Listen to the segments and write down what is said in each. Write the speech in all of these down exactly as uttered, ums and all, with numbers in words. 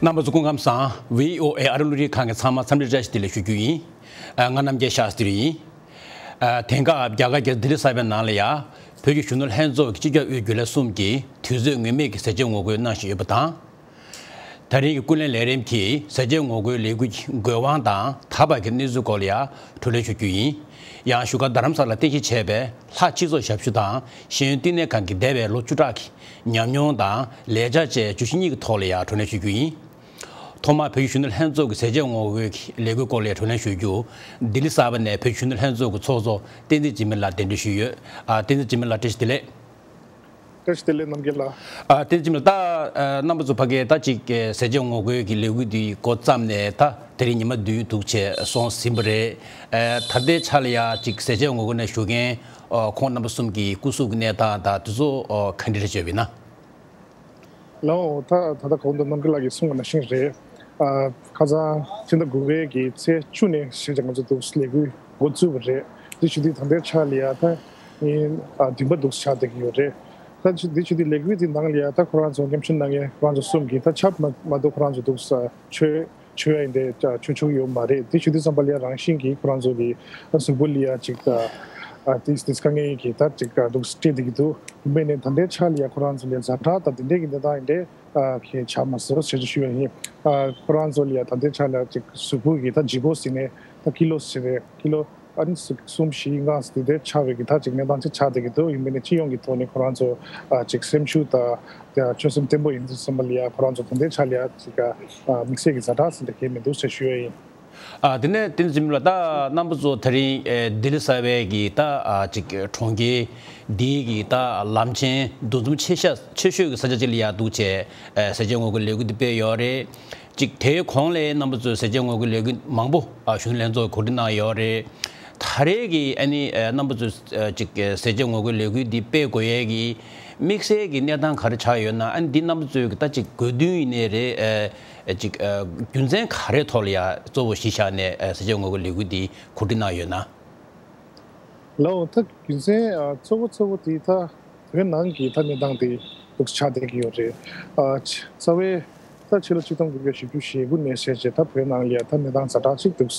རྣམ་པ་ཚོ་སྐུ་ཁམས་བཟང་། བྷི་ཨོ་ཨེ་ཨ་རི་གློག་རིག་ཁང་གི་ཚང་མ་འཚམས་འདྲི་བཀྲ་ཤིས་བདེ་ལེགས་ཞུ་རྒྱུ་ཡིན། ཨ། ང་རྣམ་རྒྱལ་ཤཱསྟྲི་ཡིན། ཨ། དེང་སྐབས་རྒྱ་གར་རྒྱལ་ས་ལྡི་ལི་གསར་པའི་ནང་ལ་ཡ། བོད་ཀྱི་གཞོན་ནུ་ལྷན་ཚོགས་ཀྱི་སྤྱི་ཁྱབ་དབུས་རྒྱུན་ལས་གསུམ་གྱིས་དུས་ཚོད་ངེས་མེད་ཀྱི་ཟས་བཅད་ངོ་རྒོལ་གནང་བཞིན་ཡོད་པ་དང་། ད་རེས་ཀྱི་ཀུན་གླེང་ལས་རིམ་གྱིས་ཟས་བཅད་ངོ་རྒོལ་ལས་འགུལ་གྱི་དགོས་དབང་དང་ད་བར་གྱི་གནས་ཚུལ་སྐོར་ལ་ཡ་བགྲོ་གླེང་ཞུ་རྒྱུ་ཡིན། ཡང་བཞུགས་སྒར་རྡ་རམ་ས་ལར་རྟེན་གཞི་བྱས་པའི་ལྷ་སྤྱི་ཚོགས་ཞབས་ཞུ་དང་ཤེས་ཡོན་བསྟི་གནས་ཁང་གི་འདས་པའི་ལོ་བཅུ་ཕྲག་གི་ཉམས་མྱོང་དང་ལས་འཆར་བཅས་བརྗོད་གཞི་གཉིས་ཀྱི་ཐོག་ལ་ཡ་བགྲོ་གླེང་ཞུ་རྒྱུ་ཡིན། ཐོག་མར་བོད་ཀྱི་གཞོན་ནུ་ལྷན་ཚོགས་ཀྱི་ཟས་བཅད་ངོ་རྒོལ་གྱི་ལས་འགུལ་སྐོར་ལ་བགྲོ་གླེང་ཞུ་རྒྱུ། ལྡི་ལི་གསར་པ་ནས་བོད་ཀྱི་གཞོན་ནུ་ལྷན་ཚོགས་ཀྱི་ཚོགས་གཙོ་བསྟན་འཛིན་འཇིགས་མེད་ལགས་གདན་འདྲེན་ཞུས་ཡོད། ཨ། བསྟན་འཛིན་འཇིགས་མེད་ལགས་བཀྲ་ཤིས་བདེ་ལེགས། བཀྲ་ཤིས་བདེ་ལེགས་རྣམ་རྒྱལ་ལགས། ཨ། བསྟན་འཛིན་འཇིགས་མེད་ལགས། ད་ཨ་རྣམ་པ་ཚོ་ཕ་གིར་ད་ཅིག་ཨ་ཟས་བཅད་ངོ་རྒོལ་གྱི་ལས་འགུལ་འདི་འགོ་བརྩམས་ནས་ད་དེ་རིང་ཉི་མ་བདུན་འདུག་བྱས་སོང་ཟིན་པ་རེད། ཨ། ད་ལྟའི་ཆ་ལ་ཡ་ཅིག་ཟས་བཅད་ངོ་རྒོལ་ནང་ཞུགས་མཁན་ཨ་ཁོང་རྣམ་པ་གསུམ་གྱི་སྐུ་གཟུགས་ཀྱི་གནས་སྟངས་དང་དེ་ཚོ་ཨ་ག་འདྲ་རེད་བྱས་པ་ཡིན་ན། ལགས་འོང་། ད་ད་ལྟ་གོང་དུ་རྣམ་རྒྱལ་ལགས་ཀྱིས་གསུངས་པ་ནང་བཞིན་རེད། ཨ། ཁ་སང་ཕྱི་ཟླ་དགུ་པའི་གི་ཚེས་བཅུ་ནས་བྱས་ཙང་ང་ཚོ་འདུག་ལས་འགུལ་འགོ་བཙུགས་པ་རེད། དེ་བྱེད་དུས་ད་ལྟའི་ཆ་ལ་ཡ་ད་ཉིན་ཨ་བདུན་པ་འདུག་ཆགས་བསྡད་ཀྱི་ཡོད་རེད། ད་དེ་བྱེད་དུས་ལས་འགུལ་དེ་ནང་ལ་ཡ་ད་ཁོ་རང་ཚོ་མཉམ་ཞུགས་གནང་མཁན་ཁོ་རང་ཚོ་གསུམ་གྱིས་ད་ཆབ་མ་མ་གཏོགས་ཁོ་རང་ཚོ་འདུག་ས་ཆོས་ཆོས་ཡ་ཡིན་ཏེ་ཆོས་ཆོས་ཡོད་མ་རེད། དེ་བྱེད་དུས་ཙམ་པ་ལ་ཡ་རང་བཞིན་གྱིས་ཁོ་རང་ཚོ་གི་གཟུགས་པོ་ལ་ཡ་ཅིག་ཨ་དེ་དེ་དཀའ་ངལ་གྱི་ད་ཅིག་འདུག་སྤྲད་བསྡད་ཀྱི་འདུག་ཡིན་པས་ནས་ད་ལྟའི་ཆ་ལ་ཡ་ཁོ་རང་ཚོ་ལ་ཛ་དྲག་དང་དེ་འདྲས་ཀྱི་གནས་སྟངས་ཡིན་ཏེ། ཨ་ཁྱེད་ཆ་མ་ཟེར་ཞེས་ཞུ་ཡ་ཡིན། ཨ་ཁོ་རང་ཚོ་ལ་ཡ་ད་ལྟའི་ཆ་ལ་ཅིག་གཟུགས་པོ་གི་ད་ལྗིད་ཁོག་ཟེར་ནས་ད་ཀི་ལོ་ཟེར་རེད། ཀི་ལོ་ཨ་ནི་གསུམ་བཞི་ལྔ་ཟེར་དེ་ཆགས་པའི་གི་ད་ཅིག་གནས་སྟངས་ཅིག་ཆགས་བསྡད་ཀྱི་འདུག་ཡིན་པས་ནས་སྤྱི་ཡོངས་ཀྱི་ཐོག་ནས་ཁོ་རང་ཚོ་ཨ་ཅིག་སེམས་ཤུགས་དང་ཆོད་སེམས་བརྟན་པོ་ཡིན་དུས་ཙམ་པ་ལ་ཡ་ཁོ་རང་ཚོ་ད་ལྟའི་ཆ་ལ་ཡ་ཅིག་ཨ་དམིགས་བསལ་གྱི་ཛ་དྲག་ཟེར་འདྲ་གང་ཡང་མི་འདུག་ཞེས་ཞུ་ཡ་ཡིན། ཨ། དེ་ནས་བསྟན་འཛིན་འཇིགས་མེད་ལགས། ད་རྣམ་པ་ཚོ་དེ་རིང་ཨེ་ལྡི་ལི་གསར་པའི་གི་ད་ཨ་ཅིག་གྲོང་ཁྱེར་འདིའི་གི་ད་ལམ་ཆེན་འདུ་འཛོམས་ཆེ་ཤ་ཆེ་ཤོས་ཀྱི་ས་ཆ་ཅིག་ལ་ཡ་འདུག་བྱས་ཨེ་ཟས་བཅད་ངོ་རྒོལ་ལས་འགུལ་འདི་སྤེལ་ཡོད་རེད། ཅིག་དེའི་གོང་ལ་རྣམ་པ་ཚོས་ཟས་བཅད་ངོ་རྒོལ་ལས་འགུལ་མང་པོ་ཨ་གཞོན་ནུ་ལྷན་ཚོགས་གོ་སྒྲིག་གནང་ཡོད་རེད། ད་རེས་ཀྱི་ཨ་ནི་ཨེ་རྣམ་པ་ཚོས་ཨ་ཅིག་ཨེ་ཟས་བཅད་ངོ་རྒོལ་ལས་འགུལ་འདི་སྤེལ་དགོས་ཡས་ཀྱི་དམིགས་བསལ་གྱི་གནས་སྟངས་ག་རེ་ཆགས་ཡོད་ན། ཨ་ནི་འདི་རྣམ་པ་ཚོའི་གི་ད་ཅིག་དགོས་འདུན་ཡིན་ནའི་རེད། ཨེ། ཨེ་ཅིག་ཨ་རྒྱུ་མཚན་ག་རེ་ཐོག་ལ་ཡ་གཙོ་བོ་གཞི་བཞག་ནས་ཨེ་ཟས་བཅད་ངོ་རྒོལ་ལས་འགུལ་འདི་གོ་སྒྲིག་གནང་ཡོད་ན། ལགས་འོང་། ད་རྒྱུ་མཚན་ཨ་གཙོ་བོ་གཙོ་བོ་དེ་ད་བོད་ནང་གི་ད་གནས་སྟངས་དེ་འདུག་ཆགས་བསྡད་ཀྱི་ཡོད་རེད། ཨ་ཆ་རྩ་བའི་ད་ཕྱི་ལོ་ཆིག་སྟོང་དགུ་བརྒྱ་བཞི་བཅུ་ཞེ་དགུ་ནས་བྱས་རྗེས་ད་བོད་ནང་ལ་ཡ་ད་གནས་སྟངས་ཛ་དྲག་ཅིག་འདུག་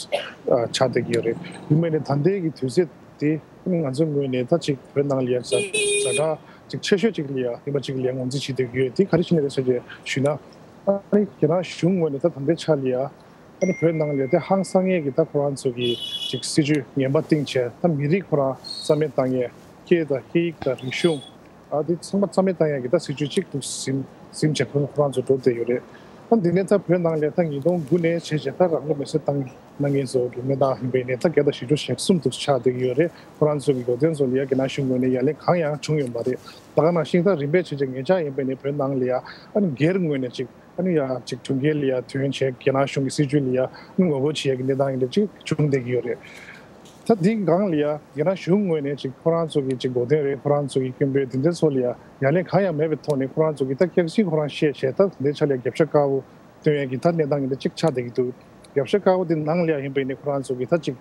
ཨ་ཆགས་བསྡད་ཀྱི་ཡོད་རེད། ཡིན་མིན་ནས་ད་ལྟའི་གི་དུས་ཚོད་དེ་ང་ཚོའི་ངོས་ནས་ད་ཅིག་བོད་ནང་ལ་ཡ་ཛ་ཛ་དྲག་ཅིག་ཆེ་ཤོས་ཅིག་ལ་ཡ་ཡིན་པ་ཅིག་ལ་ཡ་ངོས་འཛིན་བྱེད་བསྡད་ཀྱི་ཡོད། དེ་ག་རེ་བྱས་ནས་རེད་ཟེར་བྱས་ཞུས་ན། ཨ་ནི་རྒྱ་ནག་གཞུང་ངོས་ནས་ད་ད་ལྟའི་ཆ་ལ་ཡ་ཨ་ནི་བོད་ནང་ལ་ཡ་དེ་ཧང་སང་ཡས་ཀྱི་ད་ཁོ་རང་ཚོ་གི་ཅིག་སྲིད་ཇུས་ངན་པ་བཏིང་བྱས་ད་མི་རིགས་ཁོ་རང་རྩ་མེད་བཏང་ཡས། སྐད་དང་སྐད་ཡིག་དང་རིག་གཞུང་ཨ་དེ་ཚང་མ་རྩ་མེད་བཏང་ཡས་ཀྱི་ད་སྲིད་ཇུས་གཅིག་ཏུ་ཟིན་ཟིན་བྱས་ཁོ་ཁོ་རང་ཚོ་འགྲོ་བསྡད་ཡོད་རེད། ཨ་འདི་ནས་ད་བོད་ནང་ལ་ད་ཉིས་སྟོང་དགུ་ནས་བྱས་བྱས་ད་རང་ལུས་མེར་སྲེག་བཏང་གནང་མཁན་ཚོ་གི་གནས་སྟངས་ཡིན་པས་ནས་ད་བརྒྱ་དང་བཞི་བཅུ་ཞེ་གསུམ་དུ་ཆགས་བསྡད་ཀྱི་ཡོད་རེད། ཁོ་རང་ཚོ་གི་འགོག་དོན་ཚོ་ལ་ཡ་རྒྱ་ནག་གཞུང་ངོས་ནས་ཡ་ལན་གང་ཡང་བྱུང་ཡོད་མ་རེད། ད་ག་ནང་བཞིན་ད་རིམ་པས་བྱས་བྱས་ངེད་ཅག་ཡིན་པས་ནས་བོད་ནང་ལ་ཡ་ཨ་ནི་སྒེར་ངོས་ནས་ཅིག་ཨ་ནི་ཡ་ཅིག་གྲོང་ཁྱེར་ལ་ཡ་ཐོན་བྱས་རྒྱ་ནག་གཞུང་གི་སྲིད་ཇུས་ལ་ཡ་ཨ་ནི་ངོ་རྒོལ་བྱེད་ཡ་གི་གནས་སྟངས་ཡིན་ད་ཅིག་བྱུང་བསྡད་ཀྱི་ཡོད་རེད། ད་འདི་སྒང་ལ་ཡ་རྒྱ་ནག་གཞུང་ངོས་ནས་ཅིག་ཁོ་རང་ཚོ་གི་ཅིག་འགོག་དོན་རེད། ཁོ་རང་ཚོ་གི་སྐད་འབོད་འདི་འདྲ་ཚོ་ལ་ཡ་ཡ་ལན་གང་ཡང་མེད་པའི་ཐོག་ནས་ཁོ་རང་ཚོ་གི་ད་སྐྱག་རྫུན་ཁོ་རང་བཤད་བཤད་ད་འདི་ཆ་ལ་ཡ་རྒྱབ་ཤ་དཀར་པོ་སྟོན་ཡ་གི་ད་གནས་སྟངས་ཡིན་ད་ཅིག་ཆགས་བསྡད་ཀྱི་འདུག་རྒྱབ་ཤ་དཀར་པོ་འདི་ནང་ལ་ཡ་ཡིན་པས་ནས་ཁོ་རང་ཚོ་གི་ད་ཅིག་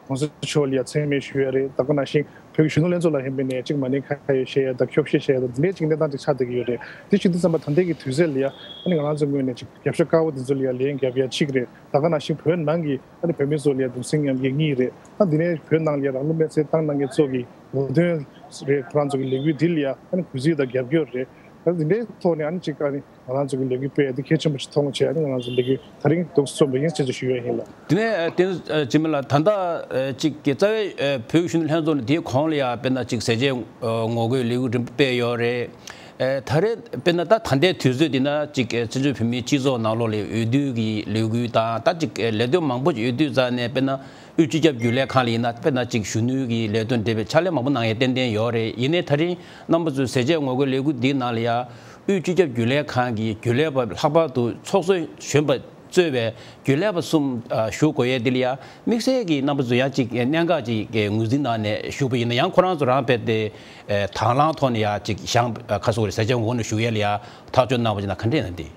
གོང་ས་མཆོག་ལ་ཡ་མཚན་སྨད་ཞུ་ཡ་རེད། ད་ག་ནང་བཞིན་བོད་ཀྱི་གཞོན་ནུ་ལྷན་ཚོགས་ལ་ཡིན་པས་ནས་ཅིག་མ་ཎི་ཁ་ཡོད་བཤད་ཡ་ད་ཁྱོ་ཤས་བཤད་ཡ་ད་འདི་འདྲའི་ཅིག་གནས་སྟངས་ཅིག་ཆགས་བསྡད་ཀྱི་ཡོད་རེད། དེ་བྱེད་དུས་ཙམ་པ་ད་ལྟའི་གི་དུས་ཚོད་ལ་ཡ་ཨ་ནི་ང་རང་ཚོའི་ངོས་ནས་ཅིག་རྒྱབ་ཤ་དཀར་པོ་འདི་ཚོ་ལ་ཡ་ལན་རྒྱབ་ཡ་གཅིག་རེད། ད་ག་ནང་བཞིན་བོད་ནང་གི་ཨ་ནི་བོད་མི་ཚོ་ལ་ཡ་གདུང་སེམས་མཉམ་སྐྱེད་གཉིས་རེད། ད་འདི་ནས་བོད་ནང་ལ་ཡ་རང་ལུས་མེར་སྲེག་བཏང་གནང་མཁན་ཚོ་གི་འགོག་དོན་རེད། ཁོ་རང་ཚོ་གི་ལས་འགུལ་འདི་ལ་ཡ་ཨ་ནི་གུས་བརྩི་དང་རྒྱབ་སྐྱོར་རེད། ད་འདི་འདྲའི་ཐོག་ནས་ཨ་ནི་ཅིག་ཨ་ནི་ང་རང་ཚོ་གི་ལས་འགུལ་སྤེལ་ཡ་འདི་གལ་ཆེན་པོ་ཞིག་མཐོང་བྱས་ཨ་ནི་ང་རང་ཚོ་ལས་འགུལ་ད་རིང་འདུག་རྩོམ་པ་ཡིན་ཅེས་ཞུ་ཡ་ཡིན་ལགས། དེ་ནས་ཨ་བསྟན་འཛིན་འཇིགས་མེད་ལགས། ད་ལྟ་ཨ་ཅིག་གི་རྩ་བའི་ཨ་བོད་ཀྱི་གཞོན་ནུ་ལྷན་ཚོགས་ནས་དེའི་གོང་ལ་ཡ་དཔེར་ན་ཅིག་ཟས་བཅད་ཨ་ངོ་རྒོལ་ལས་འགུལ་རིམ་པ་སྤེལ་ཡོད་རེད། ཨེ་ད་རེས་དཔེར་ན་ད་ད་ལྟའི་དུས་ཚོད་འདི་ན་ཅིག་ཨེ་བཙན་བྱོལ་བོད་མིའི་སྤྱི་ཚོགས་ནང་ལོགས་ལ་འོས་བསྡུ་གི་ལས་འགུལ་དང་ད་ཅིག་ཨེ་ལས་དོན་མང་པོ་ཅིག་འོས་བསྡུ་རྩ་ནས་དཔེར་ན་དབུས་སྤྱི་ཁྱབ་རྒྱུན་ལས་ཁང་ལ་ཡིན་ན་དཔེར་ན་ཅིག་གཞོན་ནུའི་གི་ལས་དོན་འབྲེལ་བའི་ཕྱག་ལས་མང་པོ་གནང་ཡས་ཏན་ཏན་ཡོད་རེད། ཡིན་ནའི་ད་རིང་རྣམ་པ་ཚོའི་ཟས་བཅད་ངོ་རྒོལ་ལས་འགུལ་འདིའི་ནང་ལ་ཡ་དབུས་སྤྱི་ཁྱབ་རྒྱུན་ལས་ཁང་གི་རྒྱུན་ལས་པ་ལྷག་པར་དུ་ཚོགས་གཙོ་གཞོན་པ་གཙོས་པའི་རྒྱུན་ལས་པ་གསུམ་ཨ་ཞུགས་དགོས་ཡས་འདི་ལ་ཡ་དམིགས་བསལ་གྱི་རྣམ་པ་ཚོ་ཡང་ཅིག་གནད་འགག་ཅིག་ངོས་འཛིན་གནང་ནས་ཞུགས་པ་ཡིན་ན། ཡང་ཁོ་རང་ཚོ་རང་དཔེ་དེ་ཨ་དང་བླངས་ཐོག་ནས་ཡ་ཅིག་བཞེངས་ཨ་ཁ་སོ་རེ་ཟས་བཅད་ངོ་རྒོལ་ནང་ཞུགས་ཡས་ལ་ཡ་ཐག་གཅོད་གནང་བ་ཅིག་ན་ག་འདྲས་ན་འདི།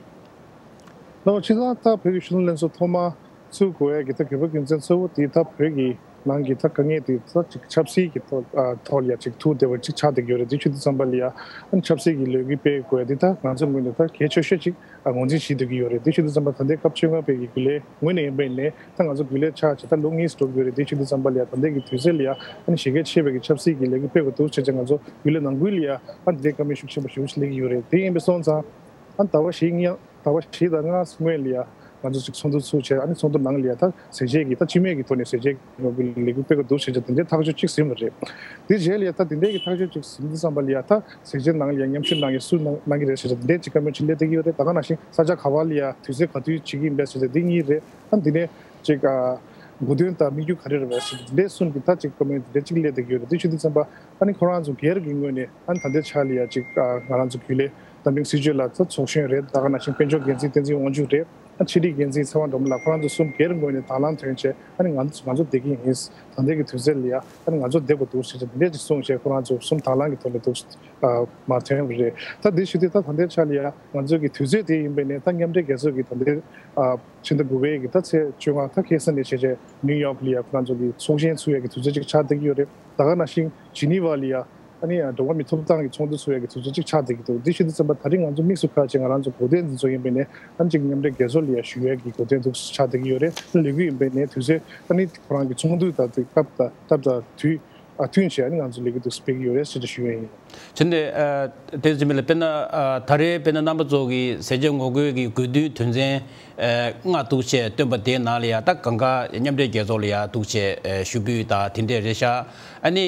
ལགས་འོང་། ཕྱི་ཟླ་ད་བོད་ཀྱི་གཞོན་ནུ་ལྷན་ཚོགས་ཐོག་མ་ ཚུགས་དགོས་ཡ་གི་ད་དགོས་པ་རྒྱུ་མཚན་གཙོ་བོ་དེ་ད་བོད་ཀྱི་ནང་གི་ད་དཀའ་ངལ་དེ་ད་ཅིག་ཆབ་སྲིད་ཀྱི་ཐོག་ཨ་ཐོག་ལ་ཡ་ཅིག་ཐུག་བསྡད་པ་ཅིག་ཆགས་བསྡད་ཀྱི་ཡོད་རེད། དེ་ཆུ་དུས་ཙམ་པ་ལ་ཡ་ཨ་ནི་ཆབ་སྲིད་ཀྱི་ལས་འགུལ་སྤེལ་དགོས་ཡ་དེ་ད་ང་ཚོ་ངོས་ནས་ད་གལ་ཆེ་ཤོས་ཅིག་ཨ་ངོས་འཛིན་བྱེད་བསྡད་ཀྱི་ཡོད་རེད། དེ་ཆུ་དུས་ཙམ་པ་ད་ལྟའི་སྐབས་ཆེ་མངགས་པའི་གི་རྒྱུན་ལས་ངོས་ནས་ཡིན་པ་ཡིན་ནའི་ད་ང་ཚོ་རྒྱུན་ལས་ཆགས་བྱས་ད་ལོ་གཉིས་སུ་འགྲོ་གི་ཡོད་རེད། དེ་ཆུ་དུས་ཙམ་པ་ལ་ཡ་ད་ལྟའི་གི་དུས་ཚོད་ལ་ཡ་ཨ་ནི་གཞི་རྒྱ་ཆེ་བའི་གི་ཆབ་སྲིད་ཀྱི་ལས་འགུལ་སྤེལ་དགོས་འདུག་བྱས་བྱས་ང་ཚོ་རྒྱུན་ལས་ནང་ཁུལ་ལ་ཡ་ཨ་ནི་དེ་བཀའ་མོལ་ཤུགས་ཆེན་པོ་ཞེ་པོ་ཅིག་སླེབས་ཀྱི་ཡོད་རེད། དེ་ཡིན་པའི་སོང་ཙང་ཨ་ཟླ་བ་བཞིའི་སྔོན་ཟླ་བ་བཞི་དང་ལྔ་སྔོན་ལ་ཡ་ང་ཚོ་ཅིག་ཚོགས་འདུ་ཚུགས་བྱས་ཨ་ནི་ཚོགས་འདུ་ནང་ལ་ཡ་ད་ཟས་བཅད་ཀྱི་ད་སྤྱི་མོས་ཀྱི་ཐོག་ནས་ཟས་བཅད་ཀྱི་ངོ་རྒོལ་ལས་འགུལ་སྤེལ་དགོས་འདུག་ཟེར་བྱས་དེ་འདྲའི་ཐག་གཅོད་ཅིག་ཟིན་པ་རེད། དེ་རྗེས་ལ་ཡ་ད་དེ་འདྲའི་གི་ཐག་གཅོད་ཅིག་ཟིན་དུས་ཙམ་པ་ལ་ཡ་ད་ཟས་བཅད་ནང་ལ་ཡ་མཉམ་ཞུགས་གནང་ཡ་སུ་གནང་གནང་གི་རེད་ཟེར་བྱས་དེ་འདྲའི་ཅིག་བཀའ་མོལ་ཅིག་སླེབས་བསྡད་ཀྱི་ཡོད་རེད། ད་ག་ནང་བཞིན་ས་ཆ་ག་བ་ལ་ཡ་དུས་ཚོད་ག་དུས་བྱེད་ཀྱི་ཡིན་པས་ཟེར་བྱས་དེ་གཉིས་རེད། ཨ་འདི་ནས་ཅིག་ཨ་དགོས་དོན་དང་དམིགས་ཡུལ་ག་རེ་རེད་པས་ཟེར་བྱས་དེ་འདྲའི་གསུམ་གྱི་ད་ཅིག་བཀའ་མོལ་དེ་འདྲའི་ཅིག་སླེབས་བསྡད་ཀྱི་ཡོད་རེད། དེ་ཆུ་དུས་ཙམ་པ་ཨ་ནི་ཁོ་རང་ཚོ་སྒེར་གྱི་ངོས་ནས་ཨ་ནི་ད་ལྟའི་ཆ་ལ་ཡ་ཅིག་ཨ་ང་རང་ཚོ་རྒྱུན་ལས་རྟ་མགྲིན་སྲིད་གཅོད་ལགས་ཚོ་ཚོགས་གཞོན་རེད། ད་ག་ནང་བཞིན་དཔལ་འབྱོར་འགན་འཛིན་བསྟན་འཛིན་དབང་ཕྱུག་རེད། ཨ་ཆེད་སྒྲིག་འགན་འཛིན་ཚེ་དབང་སྒྲོལ་མ་ལགས་ཁོ་རང་ཚོ་གསུམ་སྒེར་ངོས་ནས་དང་བླངས་ཐོན་བྱས་ཨ་ནི་ང་ཚོ་ང་ཚོ་བསྡད་ཀྱི་ཡིན། ད་ལྟའི་གི་དུས་ཚོད་ལ་ཡ་ཨ་ནི་ང་ཚོ་བསྡད་དགོས་འདུག་ཟེར་བྱས་དེ་འདྲས་ཅིག་གསུངས་བྱས་ཁོ་རང་ཚོ་གསུམ་དང་བླངས་ཀྱི་ཐོག་ནས་འདུག་ཨ་མར་ཐོན་པ་རེད། ད་དེ་ཞུ་དུས་ད་ད་ལྟའི་ཆ་ལ་ཡ་ང་ཚོ་གི་དུས་ཚོད་དེ་ཡིན་པས་ནས་ད་མཉམ་འབྲེལ་རྒྱལ་ཚོགས་ཀྱི་ད་ལྟའི་ཨ་ཕྱི་ཟླ་དགུ་པའི་གི་ད་ཚེས་བཅོ་ལྔ་ད་ཁ་སང་ནས་བྱས་བྱས་ནིའུ་ཡོག་ལ་ཡ་ཁོ་རང་ཚོ་གི་ཚོགས་ཆེན་ཚུགས་ཡ་གི་དུས་ཚོད་ཅིག་ཆགས་བསྡད་ཀྱི་ཡོད་རེད། ད་ག་ནང་བཞིན་ཇི་ནི་ཝ་ལ་ཡ་ཨ་ནི་འགྲོ་བ་མིའི་ཐོབ་ཐང་གི་ཚོགས་འདུ་ཚོགས་ཡ་གི་དུས་ཚོད་ཅིག་ཆགས་བསྡད་ཀྱི་འདུག་དེ་ཞུ་དུས་ཙམ་པ་ད་རིང་ང་ཚོ་དམིགས་སུ་བཀར་བྱས་ང་རང་ཚོ་གོ་སྟོན་འདི་ཚོ་ཡིན་པས་ནས་ཨ་ནི་ཅིག་མཉམ་འབྲེལ་རྒྱལ་ཚོགས་ལ་ཡ་ཞུ་ཡ་གི་གོ་སྟོན་འདུག་ཆགས་བསྡད་ཀྱི་ཡོད་རེད། ལས་འགུལ་ཡིན་པས་ནས་དུས་ཚོད་ཨ་ནི་ཁོ་རང་གི་ཚོགས་འདུ་དང་དུས་སྐབས་དང་སྐབས་དང་དུས་ཨ་མཐུན་བྱས་ཨ་ནི་ང་ཚོ་ལས་འགུལ་འདུག་སྤེལ་གྱི་ཡོད་རེད་ཟེར་ཏེ་ཞུ་ཡ་ཡིན། བྱས་ནས་ཨ་དེ་ཙམ་ལ་དཔེར་ན་ཨ་ད་རེས་དཔེར་ན་རྣམ་པ་ཚོ་གི་ཟས་བཅད་ངོ་རྒོལ་གྱི་དགོས་འདུན་དོན་ཚན་ཨ་ལྔ་འདུག་བྱས་བཏོན་པ་དེའི་ནང་ལ་ཡ་ད་གང་ག་མཉམ་འབྲེལ་རྒྱལ་ཚོགས་ལ་ཡ་འདུག་བྱས་ཨ་ཞུ་འབུལ་དང་དེ་འདྲས་རེད་ཤག་ཨ་ནི་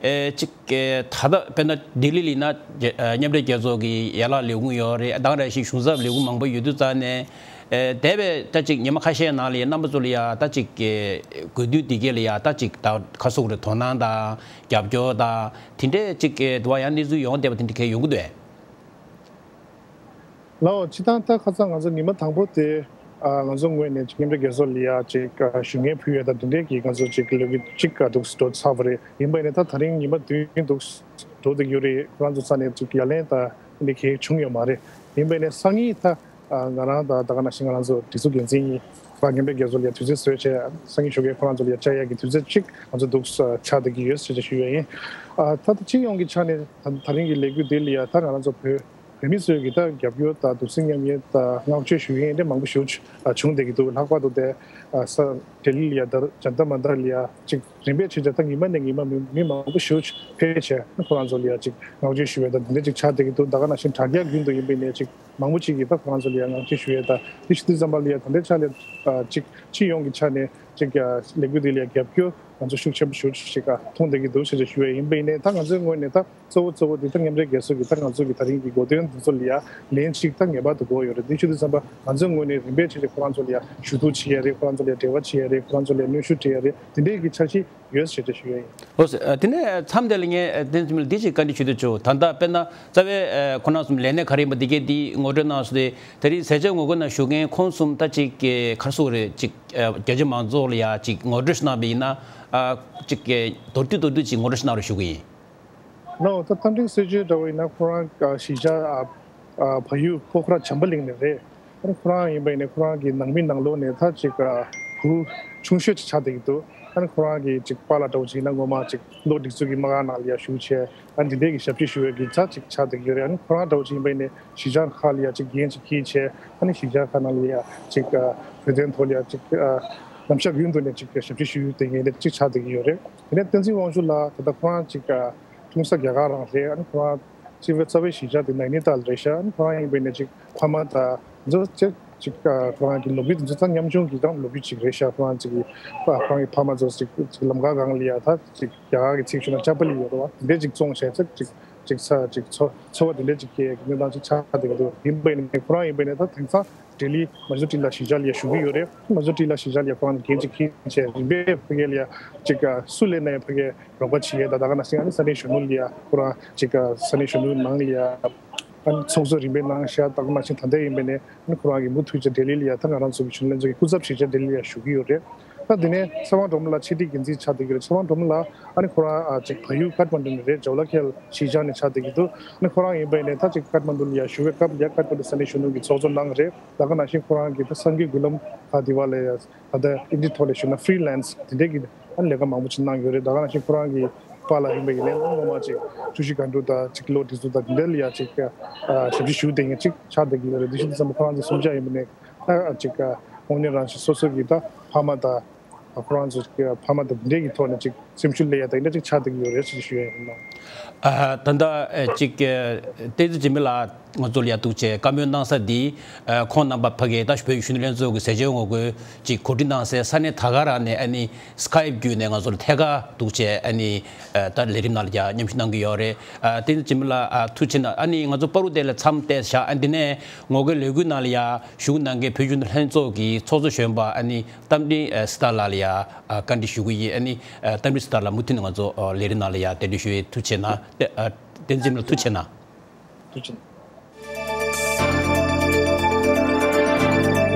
ཨ་གཅིག་ཨ་ད་ལྟ་དཔེར་ན་ལྡི་ལི་ལ་ཡིན་ན་རྒྱ་ཨ་མཉམ་འབྲེལ་རྒྱལ་ཚོགས་ཀྱི་ཡན་ལག་ལས་ཁུངས་ཡོད་རེད། ད་ག་ནང་བཞིན་གཞུང་ཚབ་ལས་ཁུངས་མང་པོ་ཡོད་དུས་ཙང་ནས་ཨ་འདས་པའི་ད་ཅིག་ཉི་མ་ཁ་ཤས་ནང་ལ་ཡ་རྣམ་པ་ཚོ་ལ་ཡ་ད་ཅིག་ཨ་དགོས་འདུན་འདི་གས་ལ་ཡ་ད་ཅིག་ད་ག་སོག་རེད་དོ་སྣང་དང་རྒྱབ་སྐྱོར་དང་། དེ་འདྲས་ཅིག་གི་དུ་བ་ཡང་གནས་ཚུལ་ཡོང་བསྡད་པ་དེ་འདྲ་གས་ཡོང་གི་འདུག་ཨེ། ལའོ་སྤྱི་བཏང་ད་ཁ་སང་ང་ཚོ་ཉི་མ་དང་པོ་དེ་ཨ་ང་ཚོ་ངོས་ནས་ཅིག་མཉམ་འབྲེལ་རྒྱལ་ཚོགས་ལ་ཡ་ཅིག་ཨ་ཞུ་སྙན་ཕུལ་ཡས་དང་དེ་འདྲས་ཀྱི་ང་ཚོ་ཅིག་ལས་འགུལ་ཅིག་ཨ་འདུག་འགྲོ་ཚར་བ་རེད། ཡིན་པ་ནས་ད་ད་རིང་ཉི་མ་བདུན་འདུག་འགྲོ་བསྡད་ཀྱི་ཡོད་རེད། ཁོ་རང་ཚོ་རྩ་ནས་ཅིག་ཡ་ལན་ད་འདི་གས་བྱུང་ཡོད་མ་རེད། ཡིན་པ་ནས་སང་ཉིན་ད་ཨ་ང་རང་དང་ད་ག་ནང་བཞིན་ང་རང་ཚོ་སྒྲིག་འཛུགས་འགན་འཛིན་གཉིས་ཕར་མཉམ་འབྲེལ་རྒྱལ་ཚོགས་ཀྱི་དུས་ཚོད་བཟོས་བྱས་སང་ཉིན་ཞོགས་ཀས་ཁོ་རང་ཚོ་ལ་ཡ་བཅར་ཡག་གི་དུས་ཚོད་ཅིག་ང་ཚོ་འདུག་ཆགས་བསྡད་ཀྱི་ཡོད་ཟེར་བྱས་ཞུ་ཡ་ཡིན། ཨ་ད་ལྟ་སྤྱི་ཡོངས་ཀྱི་ཆ་ནས་ད་ད་རིང་གི་ལས་འགུལ་འདི་ལ་ཡ་ད་ང་རང་ཚོ་བོད་བོད་མི་ཚོས་ཀྱི་ད་རྒྱབ་སྐྱོར་དང་གདུང་སེམས་མཉམ་སྐྱེད་དང་བསྔགས་བརྗོད་ཞུ་མཁན་དེ་མང་པོ་ཞིག་བྱུང་བསྡད་ཀྱི་འདུག་ལྷག་པར་དུ་དེ་ཨ་ས་ལྡི་ལི་ལ་ཡ་ད་ཇན་ཏར་མན་ཏར་ལ་ཡ་ཅིག་རིམ་པས་བྱས་བྱས་ད་ཉི་མ་ནས་ཉི་མ་མི་མི་མང་པོ་ཞིག་ཕེབས་བྱས་ཁོ་རང་ཚོ་ལ་ཡ་ཅིག་བསྔགས་བརྗོད་ཞུ་བའི་ད་དེ་འདྲ་ཅིག་ཆགས་བསྡད་ཀྱི་འདུག་ད་ག་ནང་བཞིན་དྲ་རྒྱ་བརྒྱུད་དུ་ཡིན་པའི་ནས་ཅིག་མང་པོ་ཅིག་གིས་ད་ཁོ་རང་ཚོ་ལ་ཡ་བསྔགས་བརྗོད་ཞུ་ཡས་ད་དེ་ཞུ་དུས་ཙམ་པ་ལ་ཡ་ད་ལྟའི་ཆ་ལ་ཨ་ཅིག་སྤྱི་ཡོངས་ཀྱི་ཆ་ནས་ཅིག་ཨ་ལས་འགུལ་འདི་ལ་ཡ་རྒྱབ་སྐྱོར་ང་ཚོ་ཤུགས་ཆེན་པོ་ཞེ་པོ་ཅིག་ཨ་མཐོང་བསྡད་ཀྱི་འདུག་ཞེས་ཞུ་ཡས་ཡིན་པ་ཡིན་ནའི་ད་ང་ཚོའི་ངོས་ནས་ད་གཙོ་བོ་གཙོ་བོ་འདི་ད་མཉམ་འབྲེལ་རྒྱལ་ཚོགས་ཀྱི་ད་ང་ཚོ་གི་ད་རིང་གི་གོ་སྟོན་འདི་ཚོ་ལ་ཡ་ལན་ཅིག་ད་ངེས་པར་དུ་དགོས་ཡོད་རེད། འདི་ཞུ་དུས་ཙམ་པ་ང་ཚོའི་ངོས་ནས་རིམ་པས་བྱས་ཏེ་ཁོ་རང་ཚོ་ལ་ཡ་ཞུ་གཏུག་བྱེད་ཡས་རེད། ཁོ་རང་ཚོ་ལ་ཡ་འབྲེལ་བ་བྱེད་ཡས་རེད། ཁོ་རང་ཚོ་ལ་ཡ་གནོན་ཤུགས་སྤྲད་ཡས་རེད། འདི་འདྲའི་གི་འཆར་གཞི་ཡོད་ཞེས་ཏེ་ཞུ་ཡ་ཡིན། ལགས་སོ། ཨ་དེ་ནས་མཚམས་དེ་ལ་ངས་ཨ་བསྟན་འཛིན་ལ་འདི་ཅིག་བཀའ་འདྲི་ཞུ་འདོད་བྱུང་། ད་ལྟ་དཔེར་ན་རྩ་བའི་ཨ་ཁོ་རང་གསུམ་ལས་སྣེ་ག་རེ་ཡིན་པ་འདི་གས་འདི་ངོ་སྤྲོད་གནང་སོང་སྟེ། དེ་རིང་ཟས་བཅད་ངོ་རྒོལ་ནང་ཞུགས་མཁན་ཁོང་གསུམ་ད་ཅིག་ག་རེ་ཟེར་དགོས་རེད། ཅིག་ཨ་རྒྱ་ཆེ་མང་ཚོགས་ལ་ཡ་ཅིག་ངོ་སྤྲོད་ཞིག་གནང་བ་ཡིན་ན་ཨ་ཅིག་གི་མདོར་བསྡུས་མདོར་བསྡུས་ཅིག་ངོ་སྤྲོད་ཞིག་གནང་རོགས་ཞུ་གི་ཡིན། ལགས་སོ། ད་རྟ་མགྲིན་སྲིད་གཅོད་འདྲ་བོ་ཡིན་ན་ཁོ་རང་ཨ་གཞིས་ཆགས་ཨ་ཨ་བལ་ཡུལ་ཕོ་ཁ་བྱམས་པ་གླིང་ནས་རེད། ཨ་ནི་ཁོ་རང་ཡིན་པ་ཡིན་ནའི་ཁོ་རང་གི་ནང་མི་ནང་ལོགས་ནས་ད་ཅིག་ཨ་བུ་ཆུང་ཤོས་ཅིག་ཆགས་བསྡད་ཀྱི་འདུག་ཨ་ནི་ཁོ་རང་གི་ཅིག་པཱ་ལགས་འདྲ་བོ་ཅིག་ཡིན་ན་སྔོན་མ་ཅིག་གློག་སྒྲིག་འཛུགས་ཀྱི་མ་རྐང་ནང་ལ་ཡ་ཞུགས་བྱས་ཨ་ནི་འདི་འདྲས་ཀྱི་ཞབས་ཕྱི་ཞུ་བའི་གི་ཚད་ཅིག་ཆགས་བསྡད་ཀྱི་ཡོད་རེད། ཨ་ནི་ཁོ་རང་འདྲ་བོ་ཅིག་ཡིན་པ་ཡིན་ནའི་གཞིས་ཆགས་ཁག་ལ་ཡ་ཅིག་འགན་ཅིག་འཁྱེར་བྱས་ཨ་ནི་གཞིས་ཆགས་ཁག་ནང་ལ་ཡ་ཅིག་ཨ་བོད་དོན་ཐོག་ལ་ཡ་ཅིག་ཨ་ནམ་ཞག་རྒྱུན་དུ་ནས་ཅིག་ཞབས་ཕྱི་ཞུ་བསྡད་མཁན་དེ་ཅིག་ཆགས་བསྡད་ཀྱི་ཡོད་རེད། དེ་ནས་བསྟན་འཛིན་དབང་ཕྱུག་ལགས་ད་ལྟ་ཁོ་རང་ཅིག་ཨ་འཁྲུངས་ས་རྒྱ་གར་རང་རེད། ཨ་ནི་ཁོ་རང་སྤྱི་བོའི་རྩ་བའི་གཞིས་ཆགས་དེ་ནའི་ནི་ཏཱལ་རེད་ཤག་ཨ་ནི་ཁོ་རང་ཡིན་པ་ཡིན་ནའི་ཅིག་ཕ་མ་དང་ཚོ་ཅིག་ཅིག་ཨ་ཁོ་རང་གི་ལོ་རྒྱུས་དེ་ཚོ་ད་ཉམ་ཆུང་གི་ད་ལོ་རྒྱུས་ཅིག་རེད་ཤག་ཁོ་རང་ཅིག་ཨ་ཁོ་རང་གི་ཕ་མ་ཚོ་ཅིག་ཅིག་ལམ་ཁ་སྒང་ལ་ཡ་ད་ཅིག་རྒྱ་གར་གྱི་ཚིག་ཞུ་ན་ཅ་པ་ལི་ཡོད་རེད་བ། དེ་འདྲས་ཅིག་བཙོང་བྱས་ཚེ་ཅིག་ཅིག་ཚ་ཅིག་ཚོ་ཚོར་བ་དེ་འདྲས་ཅིག་སྐྱེ་གི་གནས་སྟངས་ཅིག་ཆགས་བསྡད་ཀྱི་འདུག་ཡིན་པ་ཡིན་ནའི་ཁོ་རང་ཡིན་པ་ཡིན་ནའི་ད་དེང་སང་ལྡི་ལི་མ་ཛུ་ཊི་ལ་གཞིས་ཆགས་ལ་ཡ་བཞུགས་ཀྱི་ཡོད་རེད། མ་ཛུ་ཊི་ལ་གཞིས་ཆགས་ལ་ཡ་ཁོ་རང་གི་འགན་ཅིག་འཁྱེར་བྱས་རིམ་པས་ཕ་གི་ལ་ཡ་ཅིག་སུ་སླེབས་ན་ཡང་ཕ་གི་རོགས་པ་བྱེད་ཡས་དང་ད་ག་ནང་བཞིན་ཨ་ནི་ས་གནས་གཞོན་ནུ་ལ་ཡ་ཁོ་རང་ཅིག་ས་གནས་གཞོན་ནུའི་ནང་ལ་ཡ་ཨ་ནི་ཚོགས་གཙོ་རིམ་པས་གནང་བཞག་ད་ག་ནང་བཞིན་ད་ལྟ་ཡིན་པ་ཡིན་ནའི་ཨ་ནི་ཁོ་རང་གིས་མུ་མཐུད་བྱས་ལྡི་ལི་ལ་ཡ་ད་ང་རང་ཚོ་གི་གཞོན་ནུ་ལྷན་ཚོགས་ཀྱི་སྐུ་ཚབ་བྱས་བྱས་ལྡི་ལི་ལ་ཡ་བཞུགས་ཀྱི་ཡོད་རེད། ད་དེ་ནས་ཚེ་དབང་སྒྲོལ་མ་ལགས་ཆེད་སྒྲིག་འགན་འཛིན་ཆགས་བསྡད་ཀྱི་རེད། ཚེ་དབང་སྒྲོལ་མ་ལགས་ཨ་ནི་ཁོ་རང་ཨ་ཅིག་བལ་ཡུལ་ཀཏ་མན་ཌུ་ནས་རེད། ཇོ་ལ་ཁེལ་གཞིས་ཆགས་ནས་ཆགས་བསྡད་ཀྱི་འདུག་ཨ་ནི་ཁོ་རང་ཡིན་པ་ཡིན་ནའི་ད་ཅིག་ཀཏ་མན་ཌུ་ལ་ཡ་བཞུགས་པའི་སྐབས་ལ་ཡ་ཀཏ་མན་ཌུ་ས་གནས་གཞོན་ནུ་གི་ཚོགས་གཙོ་གནང་རེད། ད་ག་ནང་བཞིན་ཁོ་རང་གིས་ད་གསར་འགྱུར་བརྒྱུད་ལམ་ཁག་དེ་བ་ལ་ཡ་ད་ལྟ་ཨིན་ཌི་ཐོག་ལ་ཞུགས་ན་ཧྥི་རི་ལན་སི་དེ་འདྲས་ཀྱི་ཨ་ནི་ལས་ཀ་མང་པོ་ཅིག་གནང་ཡོད་རེད། ད་ག་ནང་བཞིན་ཁོ་རང་གི་པཱ་ལགས་ཡིན་པ་ཡིན་ནའི་སྔོན་མ་ཅིག་ཀྲུའུ་ཞི་སྒང་དྲུག་དང་ཅིག་ལོ་དེ་ཚོ་དང་དེ་འདྲས་ལ་ཡ་ཅིག་ཨ་ཞབས་ཕྱི་ཞུ་བསྡད་མཁན་ཅིག་ཆགས་བསྡད་ཀྱི་ཡོད་རེད། དེ་བཞིན་དུ་ཚང་མ་ཁོ་རང་ཚོ་གསུམ་ཆ་ཡིན་པ་ནས་ཨ་ཅིག་ཨ་དངོས་གནས་རང་བཞིན་སོ་སོ་གི་ད་ཕ་མ་དང་ཁོ་རང་ཚོ་གི་ཕ་མ་དང་དེ་འདྲས་ཀྱི་ཐོག་ནས་ཅིག་སེམས་ཤུགས་སླེབས་ཡ་དང་འདྲ་ཅིག་ཆགས་བསྡད་ཀྱི་ཡོད་རེད་ཅེས་ཞུ་ཡ་ཡིན་ནོ། ཨ་ད་ལྟ་ཨེ་ཅིག་ཨེ་བསྟན་འཛིན་འཇིགས་མེད་ལགས་ང་ཚོ་ལ་ཡ་འདུག་བྱས་བཀའ་མོལ་གནང་ས་འདི་ཨ་ཁོང་རྣམ་པ་ཕ་གིའི་ད་བོད་ཀྱི་གཞོན་ནུ་ལྷན་ཚོགས་ཀྱི་ཟས་བཅད་ངོ་རྒོལ་ཅིག་གོ་སྒྲིག་གནང་སའི་ས་གནས་ད་ག་རང་ནས་ཨ་ནི་སི་ཀེབ་བརྒྱུད་ནས་ང་ཚོ་ལ་ཐད་ཀར་འདུག་བྱས་ཨ་ནི་ཨ་ད་ལས་རིམ་ནང་ལ་ཡ་མཉམ་ཞུགས་གནང་གི་ཡོད་རེད། ཨ་བསྟན་འཛིན་འཇིགས་མེད་ལགས་ཨ་ཐུགས་རྗེ་གནང་། ཨ་ནི་ང་ཚོ་བར་དུ་དེ་ལ་མཚམས་བལྟས་བཞག་ཨ་འདི་ནས་ངོ་རྒོལ་ལས་འགུལ་ནང་ལ་ཡ་ཞུགས་གནང་མཁན་བོད་གཞོན་ནུ་ལྷན་ཚོགས་ཀྱི་ཚོགས་གཙོ་གཞོན་པ་ཨ་ནི་རྟ་མགྲིན་ཨ་སྲི་ཐར་ལགས་ལ་ཡ་ཨ་བཀའ་འདྲི་ཞུ་གི་ཡིན། ཨ་ནི་ཨ་རྟ་མགྲིན་སྲི་ཐར་ལགས་མུ་མཐུད་ནས་ང་ཚོ་ཨ་ལས་རིམ་ནང་ལ་ཡ་གདན་འདྲེན་ཞུ་ཡས་ཐུགས་རྗེ་གནང་། ཨ་བསྟན་འཛིན་ལགས་ཐུགས་རྗེ་གནང་། ཐུགས་རྗེ་གནང་།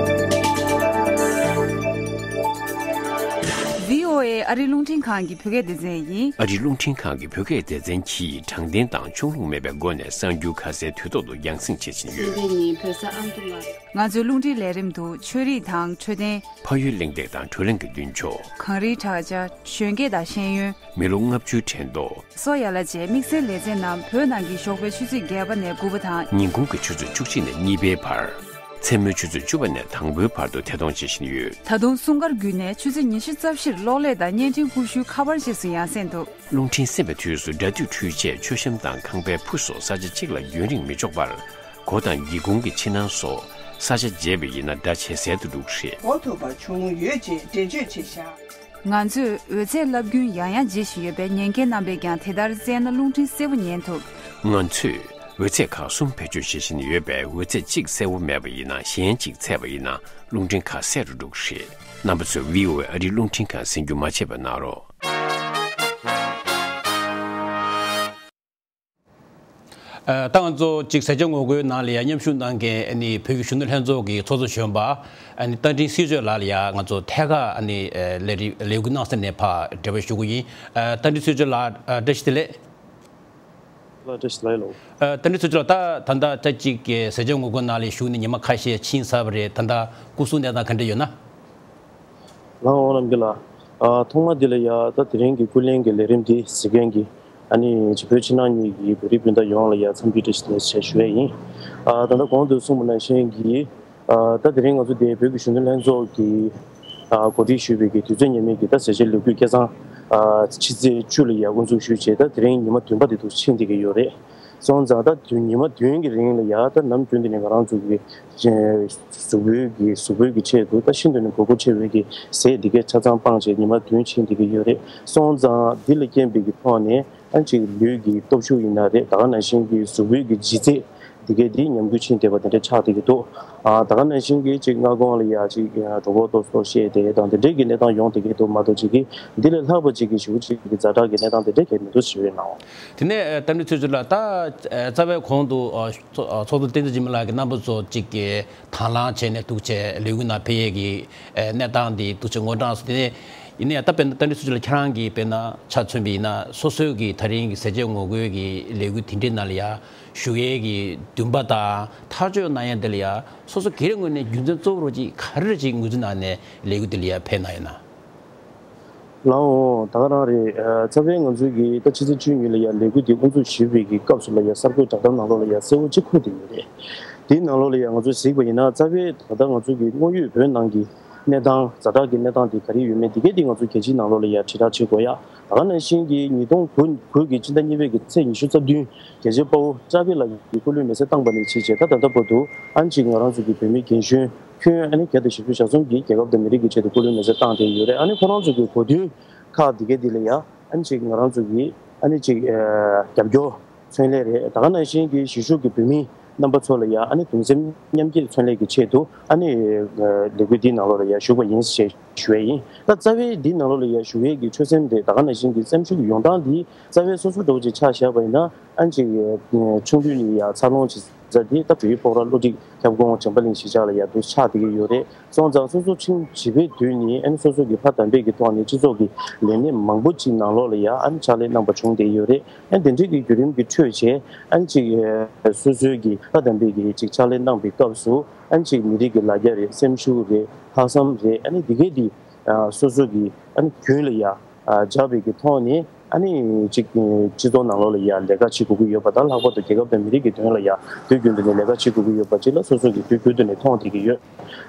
བྷི་ཨོ་ཨེ་ཨ་རི་རླུང་འཕྲིན་ཁང་གི་བོད་སྐད་སྡེ་ཚན་ཡིན། ཨ་རི་རླུང་འཕྲིན་ཁང་གི་བོད་སྐད་སྡེ་ཚན་གྱིས་དྲང་བདེན་དང་ཕྱོགས་ལྷུང་མེད་པའི་སྒོ་ནས་གསར་འགྱུར་ཁ་གསལ་དུས་ཐོག་ཏུ་རྒྱང་སྲིང་བྱེད་བཞིན་ཡོད། སེམས་པའི་ཉིན་བོད་ས་ཨ་མདོ་ལ། ང་ཚོའི་རླུང་འཕྲིན་ལས་རིམ་དུ་ཆོས་རིག་དང་འཕྲོད་བསྟེན། ཕ་ཡུལ་གླེང་སྟེགས་དང་བགྲོ་གླེང་གི་མདུན་ཅོག་གངས་རིའི་བྲག་ཅ། གཞོན་སྐྱེས་དང་ཤེས་ཡོན། མི་ལོ་ལྔ་བཅུའི་དྲན་ཐོ། སོགས་ཡན་ལག་བཅས་དམིགས་བསལ་ལེ་ཚན་རྣམས་བོད་ནང་གི་ཞོགས་པའི་ཆུ་ཚོད་བརྒྱད་པ་ནས་དགུ་པ་དང་། ཉིན་གུང་གི་ཆུ་ཚོད་བཅུ་གཅིག་ནས་གཉིས་པའི་བར། མཚན་མོའི་ཆུ་ཚོད་བཅུ་པ་ནས་དང་པོའི་བར་དུ་ཐད་གཏོང་བྱེད་བཞིན་ཡོད། ད་དུང་སྲུང་སྐར་བརྒྱུད་ནས་ཆུ་ཚོད་ཉི་ཤུ་རྩ་བཞིར་གློག་ཀླད་དང་བརྙན་འཕྲིན་ཀུ་ཤུའི་ཁ་པར་རྗེས་སུ་ཡང་སེང་འདུག་རླུང་འཕྲིན་གསན་པའི་དུས་སུ་སྒྲ་སྡུད་འཕྲུལ་ཆས། མཆོད་བཤམས་དང་ཁང་པའི་ཕུ་སོགས་ས་ཆ་གཅིག་ལ་རྒྱུན་རིང་མི་འཇོག་པར། སྒོ་དང་སྒེའུ་ཁུང་གི་ཕྱི་ནང་སོགས་ས་ཆ་བརྗེས་པ་ཡིན་ན་སྒྲ་ཇེ་གསལ་དུ་འགྲོ་གི་རེད། གོ་ཐུབ་པ་བྱུང་ཡོད་ཅེས་འགྲེལ་བརྗོད་བྱས་བཞག་ང་ཚོས་འོད་ཚད་རླབས་རྒྱུན་ཡང་ཡང་བརྗེ་བཞིན་ཡོད་པས་ཉན་མཁན་རྣམ་པས་ཀྱང་དེ་ལྟར་བཙལ་ན་རླུང་འཕྲིན་གསལ་པོ་ཉན་ཐུབ། ང་ཚོས་འོད་ཚད་ཁག་གསུམ་བེད་སྤྱོད་བྱེད་བཞིན་ཡོད་པས་འོད་ཚད་གཅིག་གསལ་པོ་མེད་པ་ཡིན་ན་གཞན་གཅིག་ཚད་པ་ཡིན་ན་རླུང་འཕྲིན་ཁ་གསལ་རུ་འགྲོ་གི་རེད། རྣམ་པ་ཚོས་བྷི་ཨོ་ཨེ་ཨ་རིའི་རླུང་འཕྲིན་ཁང་གསན་རྒྱུ་མ་བརྗེད་པ་གནང་རོགས། ཨ་ད་ང་ཚོ་གཅིག་ཟས་བཅད་ངོ་རྒོལ་ནང་ལ་ཡང་མཉམ་ཞུགས་གནང་མཁན་ཨ་ནི་བོད་ཀྱི་གཞོན་ནུ་ལྷན་ཚོགས་ཀྱི་ཚོགས་གཙོ་གཞོན་པ་ཨ་ནི་རྟ་མགྲིན་སྲི་ཆོས་ལགས་ལ་ཡང་ང་ཚོ་ཐད་ཀར་ཨ་ནི་ཨ་ལས་རིམ་ལས་འགུལ་གནང་ས་ནས་ཕར་འབྲེལ་བ་ཞུ་གི་ཡིན། ཨ་རྟ་མགྲིན་སྲི་ཆོས་ལགས་ཨ་བཀྲ་ཤིས་བདེ་ལེགས། ལགས་བཀྲ་ཤིས་བདེ་ལེགས་ལགས། ཨ་རྟ་མགྲིན་སྲི་ཆོས་ལགས་ད་ད་ལྟ་ད་གཅིག་གི་ཟས་བཅད་ངོ་རྒོལ་ནང་ལ་ཞུགས་ནས་ཉི་མ་ཁ་ཤས་ཕྱིན་ཚར་བ་རེད། ད་ལྟ་སྐུ་གཟུགས་གནས་སྟངས་ག་འདྲ་ཡོད་ན། ལགས་འོང་རྣམ་རྒྱལ་ལགས། ཨ་ཐོག་མ་འདི་ལ་ཡ་ད་དེ་རིང་གི་སྐུ་ལས་ཀྱི་ལས་རིམ་འདི་གཟིགས་མཁན་གྱི་ཨ་ནི་བོད་ཕྱི་ནང་གཉིས་ཀྱི་བོད་རིགས་སྤུན་ཟླ་ཡོངས་ལ་ཡ་འཚམས་འདྲི་བཀྲ་ཤིས་བདེ་ལེགས་ཞེས་ཞུ་ཡས་ཡིན། ཨ་ད་ལྟ་གོང་དུ་གསུངས་པ་ནང་བཞིན་གྱི་ཨ་ད་དེ་རིང་ང་ཚོ་འདི་བོད་ཀྱི་གཞོན་ནུ་ལྷན་ཚོགས་ཀྱི་ཨ་གོ་སྒྲིག་ཞུས་པའི་གི་དུས་ཚོད་ངེས་མེད་ཀྱི་ད་ཟས་བཅད་ལས་འགུལ་བསྐྱར་སྦྱང་ཨ་ཕྱི་ཚེས་བཅུ་ལ་ཡ་དབུ་འཛུགས་ཞུས་བྱས་ད་དེ་རིང་ཉི་མ་བདུན་པ་དེ་ཚོ་ཕྱིན་བསྡད་ཀྱི་ཡོད་རེད། སོང་ཙང་ད་དུས་ཉི་མ་བདུན་གྱི་རིང་ལ་ཡ་ད་ནམ་རྒྱུན་དུ་ནས་ང་རང་ཚོ་གི་གཟུགས་པོའི་གི་གཟུགས་པོའི་གི་ཆེད་དུ་ད་ཤིན་ཏུ་ནས་དགོས་མཁོ་ཆེ་བའི་གི་ཟས་འདི་གའི་ཆ་ཚང་སྤངས་བྱས་ཉི་མ་བདུན་ཕྱིན་བསྡད་ཀྱི་ཡོད་རེད། སོང་ཙང་འདི་ལ་རྐྱེན་པའི་གི་ཐོག་ནས་ཨ་ཅིག་ལུས་ཀྱི་སྟོབས་ཤུགས་ཡིན་ན་རེད། ད་ག་ནང་བཞིན་གྱི་གཟུགས་པོའི་གི་ལྗིད་ཚད་འདི་གའི་འདི་ཉམས་རྒུད་ཕྱིན་བསྡད་པ་དེ་འདྲ་ཆགས་བསྡད་ཀྱི་འདུག་ཨ་ད་ག་ནང་བཞིན་གྱི་ཅིག་སྔ་དགོང་ལ་ཡ་ཅིག་གྲོད་ཁོག་ཏོག་ཏོག་བཤལ་བསྡད་དང་དེ་འདྲའི་གི་གནས་སྟངས་ཡོང་བསྡད་ཀྱི་འདུག་མ་གཏོགས་ཅིག་གི་འདི་ལས་ལྷག་པ་ཅིག་གི་ཞེ་པོ་ཅིག་གི་ཛ་དྲག་གི་གནས་སྟངས་དེ་འདྲ་གང་ཡང་མི་འདུག་ཞུ་ཡས་གནང་། དེ་ནས་ཨ་རྟ་མགྲིན་ཚེ་རིང་ལགས་ད་ཨ་རྩ་བའི་གོང་དུ་ཨ་ཚོགས་ཚོགས་གཙོ་བསྟན་འཛིན་འཇིགས་མེད་ལགས་ཀྱིས་རྣམ་པ་ཚོ་གཅིག་གི་དང་བླངས་བྱས་ནས་འདུག་བྱས་ལས་འགུལ་ནང་ཕེབས་ཡས་ཀྱི་ཨ་གནས་སྟངས་འདི་འདུག་བྱས་དངོས་དྲངས་སོང་། དེ་ནས་ཡིན་ན་ཡང་ད་དཔེར་ན་རྟ་མགྲིན་ཚེ་རིང་ལགས་ཁྱེད་རང་གིས་དཔེར་ན་ཆ་མཚོན་པ་ཡིན་ན་སོ་སོའི་གི་ད་རིང་གི་ཟས་བཅད་ངོ་རྒོལ་གྱི་ལས་འགུལ་དེ་འདྲའི་ནང་ལ་ཡ་ཞུགས་ཡས་ཀྱི་འདུན་པ་དང་ཐག་གཅོད་གནང་ཡས་འདི་ལ་ཡ་སོ་སོ་སྒེར་ངོས་ནས་རྒྱུ་མཚན་གཙོ་བོ་རུ་ཅིག་ག་རེ་རེ་ཅིག་ངོས་འཛིན་གནང་ནས་ལས་འགུལ་འདི་ལ་ཡ་ཕེབས་གནང་ཡོད་ན། ལགས་འོང་། ད་ག་རང་རེད། ཨ་རྩ་བའི་ང་ཚོའི་གི་ད་ཕྱི་ཚེས་བཅུ་གཉིས་ལ་ཡ་ལས་འགུལ་འདི་དབུ་འཛུགས་ཞུས་པའི་གི་སྐབས་སུ་ལ་ཡ་གསར་འགོད་བསྒྲགས་གཏམ་ནང་ལོགས་ལ་ཡ་གསལ་བོ་གཅིག་འཁོད་བསྡད་ཡོད་རེད། དེའི་ནང་ལོགས་ལ་ཡ་ང་ཚོས་གཟིགས་པ་ཡིན་ན་རྩ་བའི་ད་ལྟ་ང་ཚོ་གི་དངོས་ཡོད་བོད་ནང་གི་གནས་སྟངས་ཛ་དྲག་གི་གནས་སྟངས་དེ་ག་རེ་ཡོད་མེད་འདི་གས་དེ་ང་ཚོ་གལ་ཆེའི་ནང་ལོགས་ལ་ཡ་དྲིལ་བསྒྲགས་བྱེད་དགོས་ཡ། ད་ག་ནང་བཞིན་གྱི་ཉིས་སྟོང་དགུ་དགུ་གི་སྤྱི་ཟླ་གཉིས་པའི་གི་ཚེས་ཉི་ཤུ་རྩ་བདུན་རྒྱལ་གཅེས་དཔའ་བོ་ཀྲ་པི་ལགས་ཀྱིས་སྐུ་ལུས་མེ་སྲེག་བཏང་པ་ནས་བྱས་བྱས་ད་ད་ལྟ་བར་དུ་ཨ་ནི་ཅིག་ང་རང་ཚོ་གི་བོད་མི་རྒན་གཞོན་ཁྱོན་ཨ་ནི་བརྒྱ་དང་བཞི་བཅུ་ཞེ་གསུམ་གྱིས་རྒྱལ་ཁབ་དང་མི་རིགས་ཀྱི་ཆེད་དུ་སྐུ་ལུས་མེ་སྲེག་བཏང་བསྡད་ཡོད་རེད། ཨ་ནི་ཁོ་རང་ཚོ་གི་གོ་དོན་ཁག་འདི་གས་འདི་ལ་ཡ་ཨ་ནི་ཅིག་ང་རང་ཚོ་གི་ཨ་ནི་ཅིག་ཨ་རྒྱབ་སྐྱོར་མཚོན་སླད་རེད། ད་ག་ནང་བཞིན་གྱི་གཞིས་བཞུགས་ཀྱི་བོད་མི་རྣམ་པ་ཚོ་ལ་ཡ་ཨ་ནི་གདུང་སེམས་མཉམ་སྐྱེད་མཚོན་སླད་ཀྱི་ཆེད་དུ་ཨ་ནི་ཨ་ལས་འགུལ་འདིའི་ནང་ལོགས་ལ་ཡ་ཞུགས་པ་ཡིན་ཞེས་ཞུ་ཡས་ཡིན། ད་རྩ་བའི་འདིའི་ནང་ལོགས་ལ་ཡ་ཞུགས་ཡས་ཀྱི་ཆོད་སེམས་དེ་ད་ག་ནང་བཞིན་གྱི་སེམས་ཤུགས་ཡོང་སྟངས་འདི་རྩ་བའི་སོ་སོ་འདྲ་བོ་ཅིག་ཆ་བཞག་པ་ཡིན་ན་ཨ་ནི་ཅིག་ཆུང་དུས་ནས་ཡ་འཚར་ལོངས་ཅིག་ས་དེ་ད་བོད་ཡིག་ཕོགས་ར་བློ་སྒྲིག་ཁྱབ་ཁོངས་བྱམས་པ་གླིང་གཞིས་ཆགས་ལ་ཡ་འདུག་ཆགས་བསྡད་ཀྱི་ཡོད་རེད། སོང་ཙང་སོ་སོ་ཆིང་བྱིས་པའི་དུས་ནས་ཨ་ནི་སོ་སོ་གི་ཕ་དམ་པའི་གི་ཐོག་ནས་སྤྱི་ཚོགས་ཀྱི་ལས་གནས་མང་པོ་ཅིག་ནང་ལོགས་ལ་ཡ་ཨ་ནི་ཕྱག་ལས་གནང་པ་བྱུང་བསྡད་ཡོད་རེད། ཨ་ནི་དེ་འདྲའི་གི་བརྒྱུད་རིམ་གྱི་ཁྲོད་བྱས་ཨ་ནི་ཅིག་སོ་སོའི་གི་ཕ་དམ་པའི་གི་ཅིག་ཕྱག་ལས་གནང་པའི་སྐབས་སུ་ཨ་ནི་ཅིག་མི་རིགས་ཀྱི་ལ་རྒྱ་རེད། སེམས་ཤུགས་རེད། ལྷག་བསམ་རེད། ཨ་ནི་འདི་གས་འདི་སོ་སོ་གི་ཨ་ནི་རྒྱུན་ལ་ཡ་འཇགས་པའི་གི་ཐོག་ནས་ཨ་ནི་ཅིག་སྤྱི་ཚོགས་ནང་ལོགས་ལ་ཡ་ལས་ཀ་བྱེད་དགོས་ཀྱི་ཡོད་པ་དང་། ལྷག་པར་དུ་རྒྱལ་ཁབ་དང་མི་རིགས་ཀྱི་དོན་ལ་ཡ་དུས་རྒྱུན་དུ་ནས་ལས་ཀ་བྱེད་དགོས་ཀྱི་ཡོད་པ་ཅིག་ལ་སོ་སོ་གི་དུས་རྒྱུན་དུ་ནས་མཐོང་བསྡད་ཀྱི་ཡོད།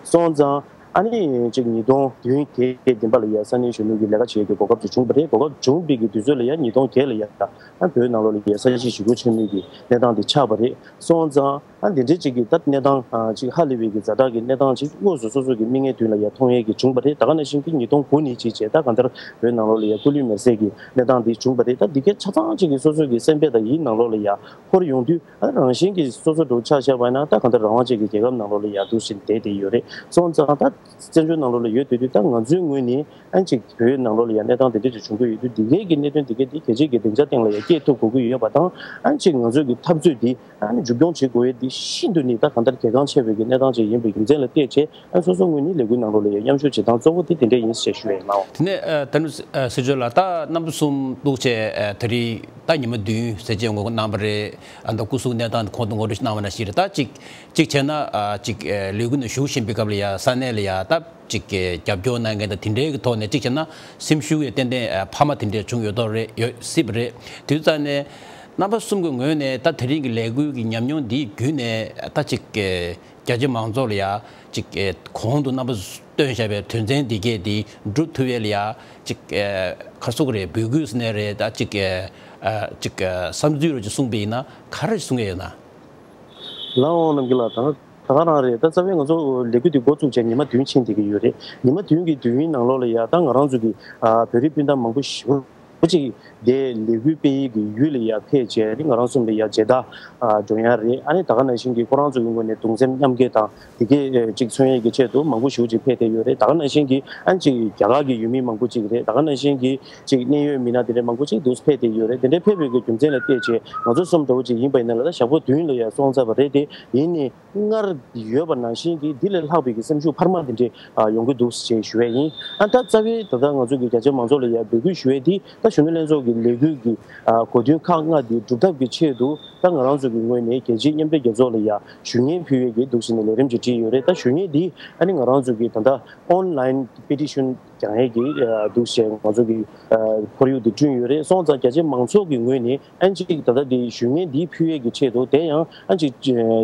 སོང་ཙང་ཨ་ནི་ཅིག་ཉིས་སྟོང་བདུན་བརྒྱད་བདུན་པ་ལ་ཡ་ས་གནས་གཞོན་ནུ་གི་ལས་ཀ་བྱེད་ཀྱི་གོ་སྐབས་ཅིག་བྱུང་བ་རེད། གོ་སྐབས་བྱུང་བའི་གི་དུས་ཚོད་ལ་ཡ་ཉིས་སྟོང་བརྒྱད་ལ་ཡ་ཨ་བོད་ནང་ལོགས་ལ་ཡ་ས་གཞི་ཞི་རྒོལ་ཆེན་མོའི་གི་གནས་སྟངས་དེ་ཆགས་པ་རེད། སོང་ཙང་ཨ་འདི་འདྲའི་ཅིག་གི་ད་གནས་སྟངས་ཨ་ཅིག་ཧ་ལས་པའི་གི་ཛ་དྲག་གི་གནས་སྟངས་ཅིག་དངོས་སུ་སོ་སོ་གི་མིག་སྔའི་མདུན་ལ་ཡ་མཐོང་ཡས་ཀྱི་བྱུང་བ་རེད། ད་ག་ནང་བཞིན་གྱི་ཉིས་སྟོང་དགུ་ནས་ཅིག་བྱས་ད་གང་ལྟར་བོད་ནང་ལོགས་ལ་ཡ་སྐུ་ལུས་མེར་སྲེག་གི་གནས་སྟངས་འདི་བྱུང་བ་རེད། ད་འདི་གའི་ཆ་ཚང་ཅིག་གི་སོ་སོ་གི་སེམས་པ་དང་ཡིད་ནང་ལོགས་ལ་ཡ་འཁོར་ཡོང་དུས་ཨ་རང་བཞིན་གྱི་སོ་སོ་འགྲོ་ཆ་བཞག་པ་ཡིན་ན་ད་གང་ལྟར་རང་དབང་ཅན་གྱི་རྒྱལ་ཁབ་ནང་ལོགས་ལ་ཡ་འདུག་བཞིན་བསྡད་བསྡད་ཡོད་རེད། སོང་ཙང་ད་བཙན་བྱོལ་ནང་ལོགས་ལ་ཡོད་བསྡད་དུས་ད་ང་ཚོའི་ངོས་ནས་ཨ་ཅིག་བོད་ནང་ལོགས་ལ་ཡ་གནས་སྟངས་དེ་འདྲ་ཅིག་བྱུང་གི་ཡོད་དུས་འདི་གའི་གི་གནད་དོན་འདི་གའི་འདི་གལ་ཆེ་གི་སྡིངས་ཆ་སྟེང་ལ་ཡ་སྐྱེས་ཐུབ་དགོས་ཀྱི་ཡོད་པ་དང་། ཨ་ཅིག་ང་ཚོའི་གི་འཐབ་རྩོད་འདི་ཨ་ནི་མཇུག་སྐྱོང་བྱེད་དགོས་ཡས་འདི་ཤིན་ཏུ་ནས་ད་གང་ལྟར་གལ་འགངས་ཆེ་བའི་གི་གནས་སྟངས་ཅིག་ཡིན་པའི་རྒྱུ་མཚན་ལ་བལྟས་བྱས་ཨ་སོ་སོ་ངོས་ནས་ལས་འགུལ་ནང་ལོགས་ལ་ཡ་མཉམ་ཞུགས་བྱེད་སྟངས་གཙོ་བོ་དེ་དེ་འདྲ་ཡིན་ཞེས་ཞུ་ཡས་ཡིན་ལགས། དེ་ནས་ཨ་ད་ནུ་ཨ་སྲིད་སྐྱོང་ལགས། ད་རྣམ་པ་གསུམ་འདུག་བྱས་ཨ་ད་རེས་ད་ཉི་མ་བདུན་ཟེར་བྱས་ངོ་རྒོལ་གནང་བ་རེད། ཨ་ད་སྐུ་གཟུགས་གནས་སྟངས་ཁོང་དུ་ངོ་སྤྲོད་ཞིག་གནང་བ་ནང་བཞིན་རེད། ད་ཅིག་ཅིག་བྱས་ན་ཨ་ཅིག་ཨ་ལས་འགུལ་ནང་ཞུགས་བཞིན་པའི་སྐབས་ལ་ཡ་ས་གནས་ལ་ཡ་ད་ཅིག་ཨ་རྒྱབ་སྐྱོར་གནང་མཁན་དང་དེ་འདྲའི་གི་ཐོག་ནས་ཅིག་བྱས་ན་སེམས་ཤུགས་ཡོད་ཏན་ཏན་ཨ་འཕར་མ་དེ་འདྲ་བྱུང་ཡོད་མདོག་རེད། ཡོད་སྲིད་པ་རེད། དུས་ཙང་ནས་རྣམ་པ་གསུམ་གྱི་ངོས་ནས་ད་དེ་རིང་གི་ལས་འགུལ་གྱི་ཉམས་མྱོང་འདིའི་བརྒྱུད་ནས་ད་ཅིག་ཨ་རྒྱ་ཆེ་མང་ཚོགས་ལ་ཡ་ཅིག་ཨ་གོང་དུ་རྣམ་པ་བཏོན་བཞག་པའི་དོན་ཚན་འདི་གས་འདི་འགྲུབ་ཐུབ་ཡས་ལ་ཡ་ཅིག་ཨ་ག་རེ་ཟེར་དགོས་རེད། འབོད་སྐུལ་ཟེར་ནའི་རེད། ད་ཅིག་ཨ་ཅིག་ཨ་བསམ་ཚུལ་རེ་ཅིག་གསུངས་པ་ཡིན་ན་ག་རེ་གསུང་གི་ཡོད་ན། ལགས་འོང་རྣམ་རྒྱལ་ལགས། ད་ད་ག་རང་རེད། ད་རྩ་བའི་ང་ཚོ་ལས་འགུལ་འདི་འགོ་བཙུགས་བྱས་ཉི་མ་བདུན་ཕྱིན་བསྡད་ཀྱི་ཡོད་རེད། ཉི་མ་བདུན་གྱི་དུས་ཡུན་ནང་ལོགས་ལ་ཡ་ད་ང་རང་ཚོ་གི་ཨ་བོད་རིགས་སྤུན་ཟླ་མང་པོ་ཞེ་པོ་ཅིག་དེ་ལས་འགུལ་སྤེལ་ཡས་ཀྱི་ཡུལ་ལ་ཡ་ཕེབས་བྱས་ནི་ང་རང་ཚོ་ལ་ཡ་མཇལ་དར་ཨ་སྒྲོན་ཡ་རེད། ཨ་ནི་ད་ག་ནང་བཞིན་གྱི་ཁོ་རང་ཚོ་གི་ངོས་ནས་གདུང་སེམས་མཉམ་སྐྱེད་དང་དེ་གས་ཅིག་མཚོན་ཡས་ཀྱི་ཆེད་དུ་མང་པོ་ཞེ་པོ་ཅིག་ཕེབས་བསྡད་ཡོད་རེད། ད་ག་ནང་བཞིན་གྱི་ཨ་ནི་ཅིག་རྒྱ་གར་གྱི་ཡུལ་མི་མང་པོ་ཅིག་རེད། ད་ག་ནང་བཞིན་གྱི་ཅིག་གནད་ཡོད་མི་སྣ་དེ་འདྲ་མང་པོ་ཅིག་འདུག་ཕེབས་བསྡད་ཡོད་རེད། དེ་འདྲ་ཕེབས་པའི་གི་རྒྱུ་མཚན་ལ་བལྟས་བྱས་ང་ཚོ་གསུམ་འདྲ་བོ་ཅིག་ཡིན་པ་ཡིན་ན་ལ་ད་ཞག་པོ་བདུན་ལ་ཡ་སོང་ཚར་བ་རེད། དེ་ཡིན་ནའི་སྔར་ཡོད་པ་ནང་བཞིན་གྱི་འདི་ལས་ལྷག་པའི་གི་སེམས་ཤུགས་འཕར་མ་དེ་འདྲ་ཡོང་གི་འདུག་ཅེས་ཞུ་ཡས་ཡིན། ཨ་ད་རྩ་བའི་ད་ལྟ་ང་ཚོ་གི་རྒྱ་ཆེ་མང་ཚོགས་ལ་ཡ་འབོད་སྐུལ་ཞུ་ཡས་འདི་ད་གཞོན་ནུ་ལྷན་ཚོགས་ཀྱི་ལས་འགུལ་གྱི་ཨ་གོ་དོན་ཁག་ལྔ་འདི་སྒྲུབ་ཐབས་ཀྱི་ཆེད་དུ་ད་ང་རང་ཚོ་གི་ངོས་ནས་རྒྱལ་སྤྱིའི་མཉམ་འབྲེལ་རྒྱལ་ཚོགས་ལ་ཡ་ཞུ་སྙན་ཕུལ་ཡས་ཀྱི་འདུག་ཟེར་ནས་ལས་རིམ་ཅིག་བསྒྲིགས་ཡོད་རེད། ད་ཞུ་སྙན་འདི་ཨ་ནི་ང་རང་ཚོ་གི་ད་ལྟ་ཨོན་ལའིན་པེ་ཊི་ཤན་རྒྱག་ཡས་ཀྱི་འདུག་ཟེར་ང་ཚོ་གི་ཁོར་ཡུག་འདི་བསྐྲུན་ཡོད་རེད། སོང་ཙང་རྒྱ་ཆེ་མང་ཚོགས་ཀྱི་ངོས་ནས་ཨ་ནི་ཅིག་ད་ལྟ་འདི་ཞུ་སྙན་འདི་ཕུལ་ཡས་ཀྱི་ཆེད་དུ་དེ་ཡང་ཨ་ནི་ཅིག་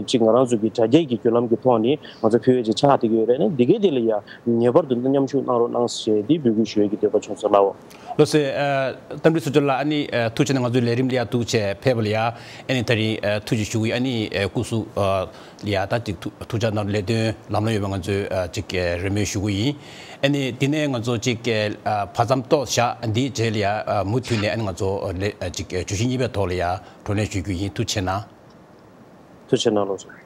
ཅིག་ང་རང་ཚོ་གི་དྲ་རྒྱའི་གི་བརྒྱུད་ལམ་གྱི་ཐོག་ནས་ང་ཚོ་ཕུལ་ཡས་ཅིག་ཆགས་བསྡད་ཀྱི་ཡོད་རེད། ཨ་ནི་འདི་གའི་དེ་ལ་ཡ་ངེས་པར་དུ་མཉམ་ཞུགས་གནང་རོགས་གནང་ཞེས་འདི་འབོད་སྐུལ་ཞུ་ཡས་ཀྱི་འདོད་པ་བྱུང་སོང་ལགས། ལགས་སོ། ཨ་རྟ་མགྲིན་ཟུར་སྐྱོར་ལགས། ཨ་ནི་ཨ་ཐུགས་རྗེ་ཆེ་གནང་། ང་ཚོའི་ལས་རིམ་ལ་ཡ་ཐུགས་རྗེ་ཆེ་ཕེབས་པ་ལ་ཡ། ཨ་ནི་ད་རིང་ཨ་ཐུགས་རྗེ་ཞུ་གི་ཡིན། ཨ་ནི་ཨ་སྐུ་གཟུགས་ཨ་ལ་ཡ་ད་ཅིག་ཐུགས་ཐུགས་ཅག་གནང་། ལས་དོན་ལམ་ལྷོང་ཡོང་བའི་ང་ཚོས་ཨ་ཅིག་ཨ་རེ་སྨོན་ཞུ་གི་ཡིན། ཨ་ནི་འདི་ནས་ང་ཚོ་ཅིག་ཨ་བར་མཚམས་ཏོག་བཞག་འདིའི་རྗེས་ལ་ཡ་ཨ་མུ་མཐུད་ནས་ཨ་ནི་ང་ཚོ་ལས་ཨ་ཅིག་ཨ་བརྗོད་གཞི་གཉིས་པའི་ཐོག་ལ་ཡ་བགྲོ་གླེང་ཞུ་རྒྱུ་ཡིན། ཐུགས་རྗེ་ཆེ་གནང་། ཐུགས་རྗེ་ཆེ་གནང་ལགས་སོ།